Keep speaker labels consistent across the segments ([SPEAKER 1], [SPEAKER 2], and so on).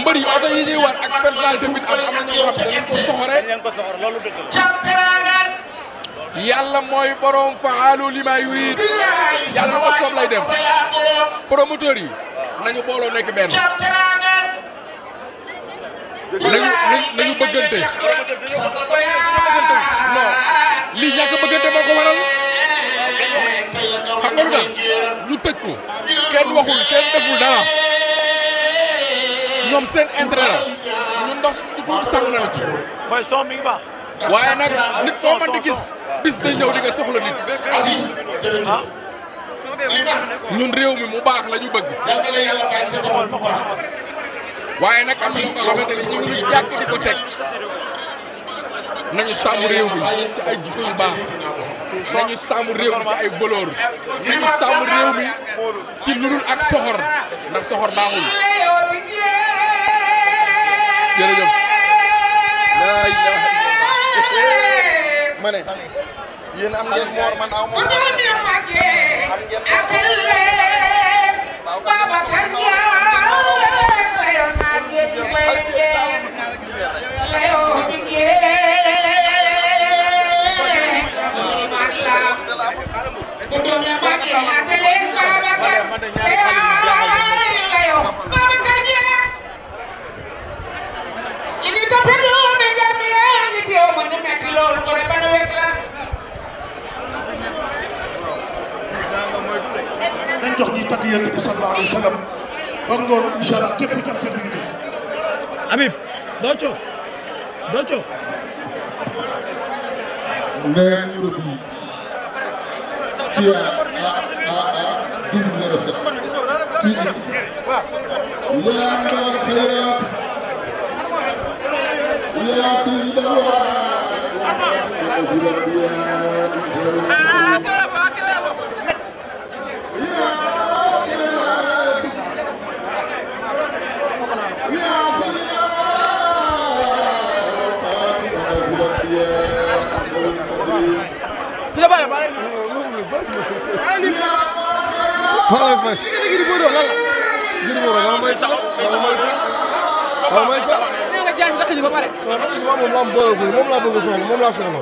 [SPEAKER 1] mbër yi oto yi ñuy war ak personnalité bi am na ñoo xam ne dañ ko soxore.
[SPEAKER 2] loolu dëgg la.
[SPEAKER 1] yàlla mooy borom faalu li ma yurid yàlla lu ko soob lay def promoteurs yi nañu booloo nekk benn nañu bëggante non lii ñàkk bëggante moo ko waral xam nga lu tax ñu tëj ko kenn waxul kenn deful dara ñoom seen intérêt la ñun ndox ci tuuti sang nañu ci.
[SPEAKER 2] mooy son mi ngi baax.
[SPEAKER 1] waaye nag nit koo mën di gis bis day ñëw di nga soxla nit ñun réew mi mu baax la ñu bëgg waaye nag am na loo nga xamante ni ñu ngi jàkk di ko teg nañu sàmm réew mi ci ay jikko yu baax nañu sàmm réew mi ci ay valeur nañu sàmm réew mi ci ludul ak soxor ndax soxor baaxul jërëjëf laa ilaaha ma ne yéen am ngeen moor man aw moor am ngeen
[SPEAKER 3] nañ jox ñi tagg Yonent bi sallallahu alayhi wa sallam ba ngoon incha allah képp ku tàggat mi ngi dégg.
[SPEAKER 2] Habib doo coow doo coow.
[SPEAKER 4] Ndeye Ndiou kii
[SPEAKER 1] Fala fay. Giri Bordeaux lan la. Giri Bordeaux dama may saas dama may saas. dama may saas.
[SPEAKER 5] nee nga jaay si dëkk ji ba pare.
[SPEAKER 1] waaw dëkk ji moom laa boole ko moom laa bëgg a soxla moom laa soxla.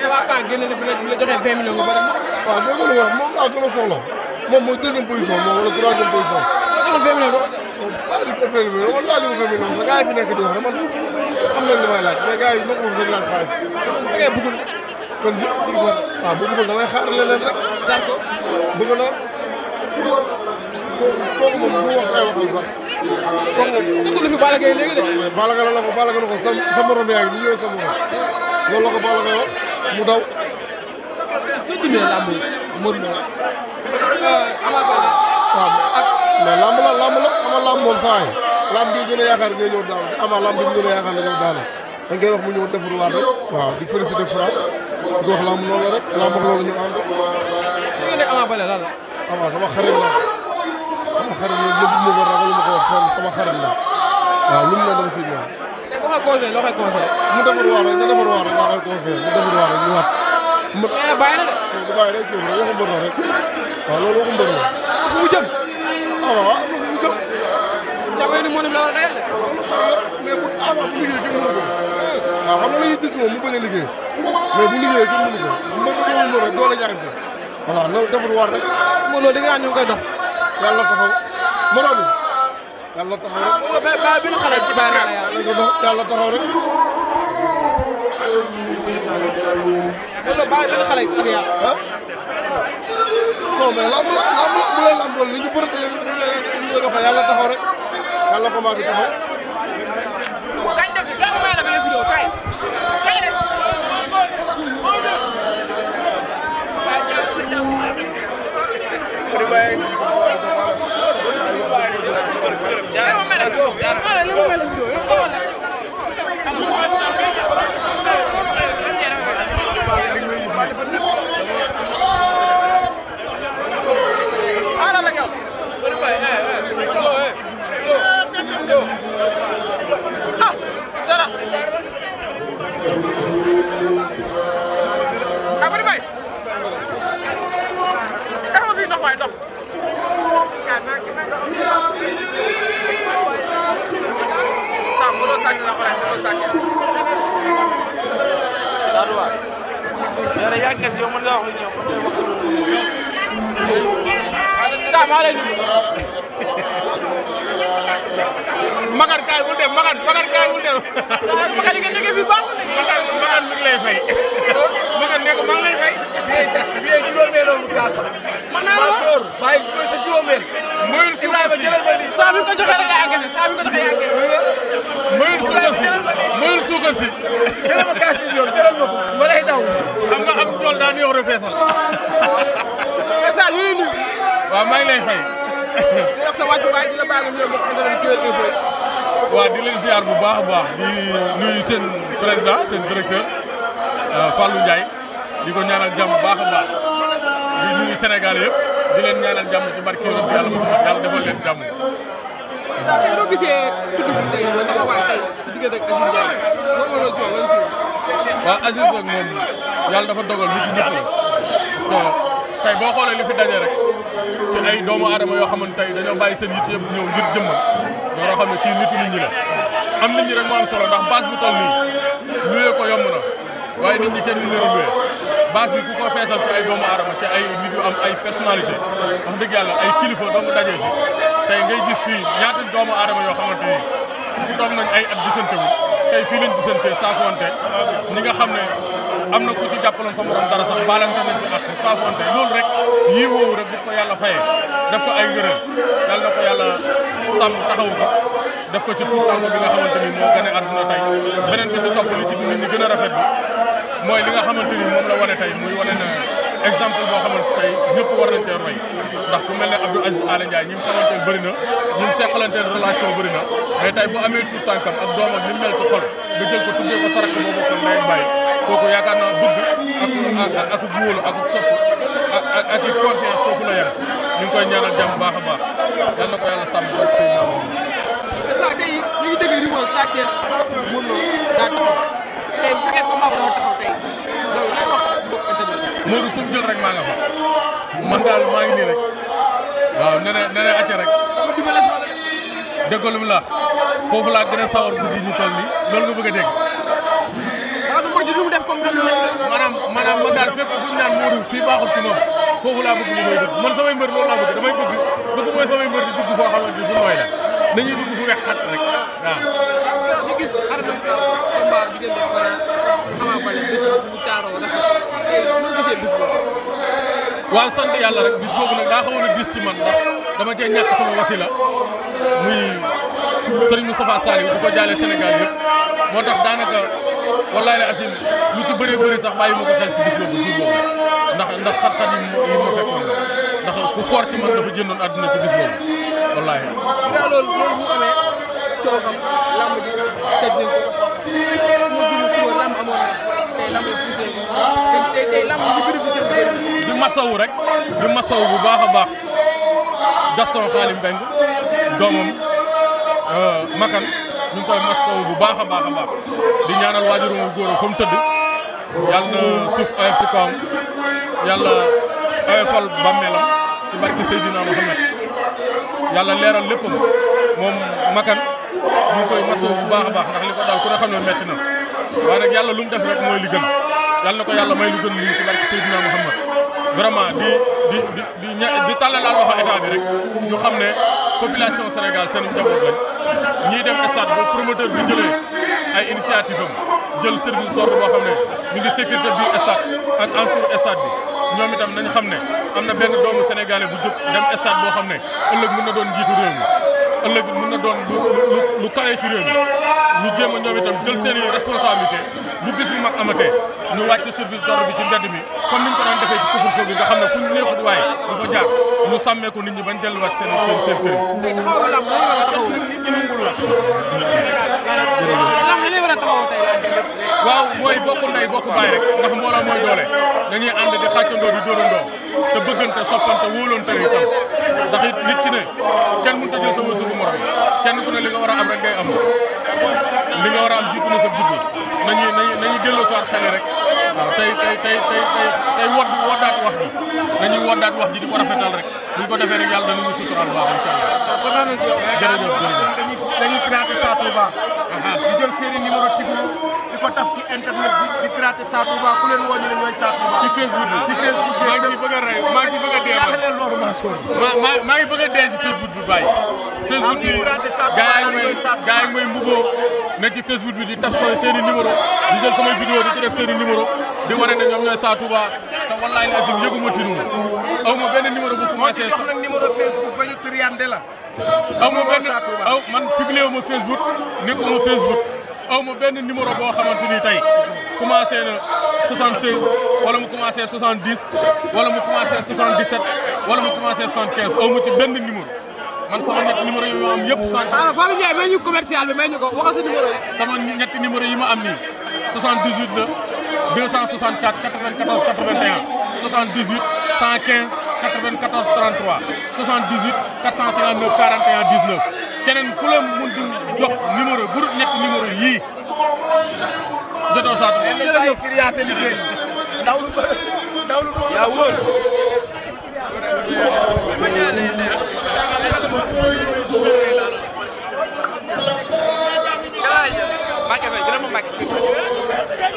[SPEAKER 5] sa waa camp génne na bu la joxee 20 millions nga bëri.
[SPEAKER 1] waaw dégg nga lu wax moom laa gën a soxla moom mooy deuxième position moom wala troisième position.
[SPEAKER 5] jox 20 millions doo.
[SPEAKER 1] waaw di ko 20 millions man laa di ko 20 millions sax gars yi fi nekk di wax rek man xam nañ li may laaj mais gars yi nokk moom seen laaj xaalis.
[SPEAKER 5] da ngay bëggul.
[SPEAKER 1] kon si waaw bu bëggul damay xaar leneen rek.
[SPEAKER 5] Zarko
[SPEAKER 1] bëgg na kooku moom bu wax say waxam sax kooku moom.
[SPEAKER 5] dugg na fi Balla Gaye léegi de.
[SPEAKER 1] mais Balla Gaye la ko Balla Gaye la ko sa morom yaa ngi ni ñëw sa morom loolu la ko Balla Gaye wax mu daw.
[SPEAKER 5] soo dundee làmb yi Modou Lo Ama Baldé
[SPEAKER 1] waaw mais lamb la ama lamb moom saa yi lamb bi gën a yaakaar ngay ñëw daal ama lamb bi gën a yaakaar nga ñëw daal dañ koy wax mu ñëw defaruwaat rek waaw di féliciter Fra di wax lamb loolu rek lamb ak loolu ñu ànd.
[SPEAKER 5] li nga ne Ama Baldé lan la.
[SPEAKER 1] ama sama xarit la lépp mu ko ragal ma ko wax fenn sama xarit la waaw lu mu ne dama si ñëw.
[SPEAKER 5] te boo koy conseillé loo koy conseillé.
[SPEAKER 1] mu defaruwaat rek laa koy conseillé mu defaruwaat rek ñëwaat.
[SPEAKER 5] nee na bàyyi na de.
[SPEAKER 1] du bàyyi rek suuf rek waxu mbër la rek waaw loolu waxu mbër la.
[SPEAKER 5] fu mu jëm.
[SPEAKER 1] waaw am na fu mu jëm.
[SPEAKER 5] sama yéen moo la war a dayal de.
[SPEAKER 1] mais bu ama bu liggéey kenn mënu ko waaw xam nga la ñuy gis moom mu bañ a liggéey mais bu liggéeyee kenn mënu ko mbër ba doomu mbër rek doole ñàkk fi voilà na defaruwaat rek.
[SPEAKER 5] Modou Lo dégg naa ñu ngi koy dox.
[SPEAKER 1] yàlla taxaw mënoo ni yàlla taxaw rek.
[SPEAKER 5] ba bi ñu xale ci bàyyi naa la
[SPEAKER 1] yàlla taxaw rek.
[SPEAKER 5] loolu bàyyi benn xale ak yàlla.
[SPEAKER 1] ah non mais lamb la bu leen lamb loolu li ñu bëri ñu ko yàlla taxaw rek yàlla ko maa ngi taxaw.
[SPEAKER 5] kañ def bi may la benn vidéo kay kay def.
[SPEAKER 2] kese yow mën ngaa wax ak ñoom
[SPEAKER 5] Sa maa lay nuyu.
[SPEAKER 1] Makan kaay bul dem Makan kaay bul dem.
[SPEAKER 5] Makan li nga liggéey fi baaxul.
[SPEAKER 1] Makan mi ngi lay fay. Makan ne ko maa ngi lay fay.
[SPEAKER 2] bii juróomeeloonu kaasa.
[SPEAKER 5] man naa la
[SPEAKER 2] Soor bàyyi mooy sa juróomeel.
[SPEAKER 1] Moyul suukar
[SPEAKER 2] Ibrahima
[SPEAKER 1] si
[SPEAKER 2] jëlal ma lii.
[SPEAKER 5] saa bi ko joxee rek yaa encaissé saa bi ko joxee yaa encaissé.
[SPEAKER 1] moyul suukar si.
[SPEAKER 2] jëlal ma kaas yi yor jëlal ma ko ma lay daw.
[SPEAKER 1] xam nga am tool daan yor feesal.
[SPEAKER 5] Sa ñu ngi nuyu.
[SPEAKER 1] waaw maa ngi lay fay.
[SPEAKER 5] di wax sa wàccuwaay di la baal nga ñëw mbokk internet Kewel Info.
[SPEAKER 1] waaw di leen ziar bu baax a baax di nuyu seen président seen directeur Fallou Ndiaye di ko ñaanal jàmm bu baax a baax di nuyu Sénégal yëpp di leen ñaanal jàmm ci barke yonent yàlla defal leen jàmm.
[SPEAKER 5] Sa tey doo gisee tudd bi tey sa taxawaay tey si diggante ak Aziz Ndiaye moom moo doon si wax lan si wax.
[SPEAKER 1] waaw Aziz nag moom yàlla dafa dogal nit ñëpp la parce que tey boo xoolee li fi daje rek ci ay doomu aadama yoo xamante tey dañoo bàyyi seen yitte yëpp ñëw ngir jëmmal looloo xam ne kii nitu nit ñi la am nit ñi rek moo am solo ndax base bu toll nii luyee ko yomb na waaye nit ñi kenn ñu leen a luyee base bi ku ko feesal ci ay doomu aadama ci ay nit yu am ay personnalité wax dëgg yàlla ay kilifa doomu dajee fi tey ngay gis fii ñaata doomu aadama yoo xamante ni toog nañ ay at gisante wu tey fii lañ gisante saafonte ñi nga xam ne am na ku ci jàppaloon sa morom dara sax baalante nañ ci at saafonte loolu rek yii woowu rek bu ko yàlla fayee def ko ay ngërëm yàlla na ko yàlla sàmm taxawu ko def ko ci tout tànk bi nga xamante ni moo gën a àdduna tey beneen bi ci topp li ci nit ñi gën a rafet bi mooy li nga xamante ni moom la wane tey muy wane na exemple boo xamante tey ñëpp war nañ cee roy ndax ku mel ne Abdou Aziz Ala Ndiaye ñi mu xamante bëri na ñi mu seqalanteel relation bëri na mais tey bu amee tout tànkam ak doomam ni mu mel ci xol nga jël ko tuddee ko sarak boo bokkoon ndey ak bàyyi kooku yaakaar naa bëgg ak wóolu ak sopp ak it confiance foofu la yem ñu ngi koy ñaanal jàmm baax a baax yal na ko yàlla sàmm ak seen naam.
[SPEAKER 5] Sa tey ñu ngi dégg rumeur Sa Thiès mën na daa taxaw tey bu fekkee combat bu dafa taxaw tey yow lay wax mbokk internet bi.
[SPEAKER 1] Modou kum jël rek maa nga fa man daal maa ngi nii rek waaw nee na acca rek dégg lu mu la foofu laa gën a sawar guddi ñu toll nii loolu nga bëgg a dégg.
[SPEAKER 5] waaw du mag ji lu mu def comme def
[SPEAKER 1] maanaam man daal fépp fu ñu naan Modou fii baaxul ci moom foofu laa bëgg ñu koy dugg man samay mbër loolu laa bëgg damay bëgg mooy samay mbër di dugg foo xamante ni fu nooy la nañuy dugg fu wex xat rek waaw.
[SPEAKER 5] ñu gis armé combat diggante Ama Baldé bis bu taaroo rafet tey noo gisee bis boobu.
[SPEAKER 1] waaw sant yàlla rek bis boobu nag daa xawoon a gis ci man ndax dama cee ñàkk sama wasila muy Serigne Moustapha Saliou di ko jaale Sénégal yëpp moo tax daanaka wallaay la asim lu ci bëree bëri sax bàyyi ma ko xel ci bis boobu jour boobu ndax xat-xat yi ma fekkoon ndax ku fort ci man dafa jëndoon àdduna ci bis boobu wallaahi.
[SPEAKER 5] daa loolu bu amee coow am lamb ji tëj nañ ko su ma jumul suba lamb amoon na tey lamb ji poussé ko tey lamb ji si bénéficié bu bëri.
[SPEAKER 1] di masawu rek di masawu bu baax a baax Gaston Xaalim Mbengue doomam Makan ñu ngi koy masawu bu baax a baax a baax di ñaanal waajuram wu góor fa mu tëdd yàlla na suuf oyof ci kawam yàlla oyofal bàmmeelam ci barke Seydina Mohamed yàlla leeral léppam moom Makan ñu ngi koy masawu bu baax a baax ndax li ko daal ku ne xam ne metti na waaye nag yàlla lu mu def rek mooy li gën yàlla na ko yàlla may lu gën lii ci barke Seydina Mohamed vraiment di tàllalaat loxo état bi rek ñu xam ne population Sénégal seen njaboot lañ ñiy dem stade ba promoteur bi jëlee ay initiative am jël service d'ordre boo xam ne ñu ngi sécurité biir stade ak entour stade bi ñoom itam nañ xam ne am na benn doomu sénégalais bu jóg dem stade boo xam ne ëllëg mën na doon njiitu réew mi ëllëg mën na doon lu kawee ci réew mi ñu jéem a ñoom itam jël seen i responsabilité bu bis bu mag amatee ñu wàcc service d'ordre bi ci mbedd mi comme ni ñu ko daan defee ci couvre-feu bi nga xam ne fu ñu neexut waaye du ko jaar ñu sàmmee ko nit ñi bañ delluwaat seen kër yi.
[SPEAKER 5] tey taxawu lamb la war a taxaw nit ñi nangul la. lamb li war a taxaw tey
[SPEAKER 1] waaw mooy bokk ndey bokk baay rek ndax mbooloo mooy doole dañuy ànd di xàccandoo di dóorandoo te bëggante soppante wóolante itam ndax it nit ki ne kenn mënut a jël sa wërsëgu morom kenn ku ne li nga war a am rek ngay am li nga war a am jiitu na sa juddu nañuy delloo soir xel rek waaw tey woddaat wax ji nañuy woddaat wax ji di ko rafetal rek buñ ko defee rek yàlla danañu suturaal baax incha allah.
[SPEAKER 5] kontaan nañ si yow.
[SPEAKER 1] jërëjëf
[SPEAKER 5] dañuy pirater Sa Touba
[SPEAKER 4] Touba di jël seeni numéro Tigo di ko taf ci internet bi di pirater Sa Touba ku leen woo ñu ne ñooy Sa Touba
[SPEAKER 6] ci Facebook bi
[SPEAKER 4] ci Facebook bi
[SPEAKER 6] maa ngi bëgg a rey maa ngi bëgg a dee maa ngi bëgg a dee ci Facebook bi bàyyi Facebook bi gars yi mooy mbugoo ne ci Facebook bi di taf seeni numéro di jël samay vidéo di ci def seeni numéro di wane ne ñoom ñooy Sa Touba te wallahi la azim yëguma tinuma aw ma benn numéro bu commencé
[SPEAKER 4] jox nag numéro Facebook ba ñu triandé la
[SPEAKER 6] aw ma benn man publié wu ma Facebook nekkuma Facebook aw ma benn numéro boo xamante ni tey commencé na 76 wala mu commencé 70 wala mu commencé 77 wala mu commencé 75 aw ma ci benn numéro man sama ñetti numéro yi ma am yëpp.
[SPEAKER 5] Fallou Ndiaye may ñu commercial bi may ñu ko waxal sa numéro yi.
[SPEAKER 6] sama ñetti numéro yi ma am nii 78 la 264 94 81 78 115 94 33 78 459 41 19 keneen ku la mun di jox numéro bu ñetti numéro yii jotoo Sa Touba.
[SPEAKER 4] jërëjëf Kiriyaate liggéey ndaw lu
[SPEAKER 2] yaa wóor.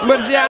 [SPEAKER 5] Mbër